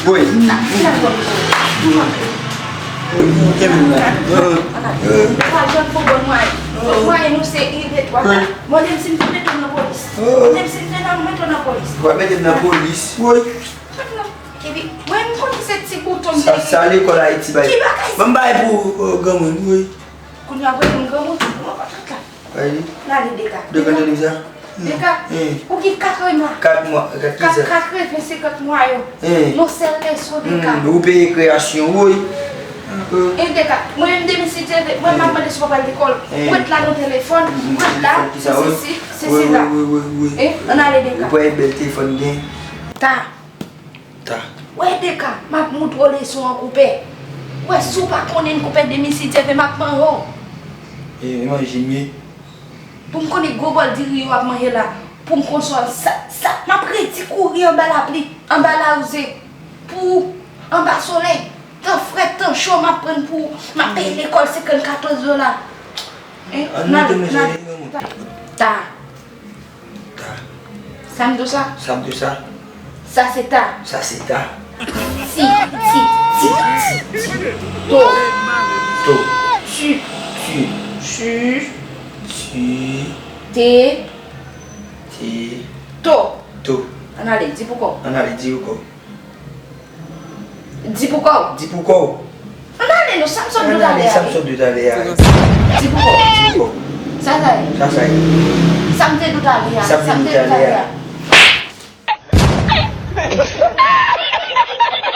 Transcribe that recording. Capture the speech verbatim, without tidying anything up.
Wi. N ap fè l konn. Kenbe m la. Ann ale. Ann ale. Bon, jwenn pou bon mwayen. Bon mwayen nou se yon, de, twa, kat. Mande m si m te mete w nan polis. Mande m si m te nan, mete w nan polis. W ap mete m nan polis. Wi. Epi, mwen, m konnen se ti bouton m te gen. Sa lekòl Ayiti bay. Ki bagay sa? Ban m bay pou, euh, granmoun, wi. Kounye a, voye m granmoun, mwen pa tèt la. N ale, Deka. Deka, tande sa? Deka, ou gen kat mwa. Kat mwa, kat ki sa? Kat, kat reven senkant mwa yo. Yon sèl leson, Deka. Ou peye kreyasyon, wi. E, Deka, mwen menm demen si Dye vle, mwen m ap mande si w pa pral lekòl. Ou ret la nan telefòn, ou ret la, se, se, se, se la. Ann ale, Deka. Ou pa wè bèl telefòn gen? Ta. Ta. Wè, Deka, m ap moutre w leson an, konpè. Wè, si w pa konnen, konpè, demen si Dye vle, m ap manje w. E, e manje m ye. Pou m konnen gwo bòl diri yo w ap manje la. Pou m konn sa, sa, sa, m ap redi kouri anba lapli, anba lawouze. Pou ou, anba solèy. Tan frèt, tan cho, m ap pran pou ou. M ap peye lekòl senkant katòz dola. Hein? Ann, n ale, n ale. Ta. Ta. Sa m di w sa? Sa m di w sa? Sa se ta. Sa se ta. Ti, ti, ti, ti, ti. To. To. Tu. Tu. Chu. Chu. Te. Te. To. To. Ann ale, di pou kò w. Ann ale, di pou kò w. Di pou kò w. Di pou kò w. Ann ale non, sa m sot di w talè a. Ann ale, sa m sot di w talè a. Di pou kò w. Di pou kò w. Sa sa ye? Sa sa ye? Sa m te di w talè a. Sa m te di w talè a.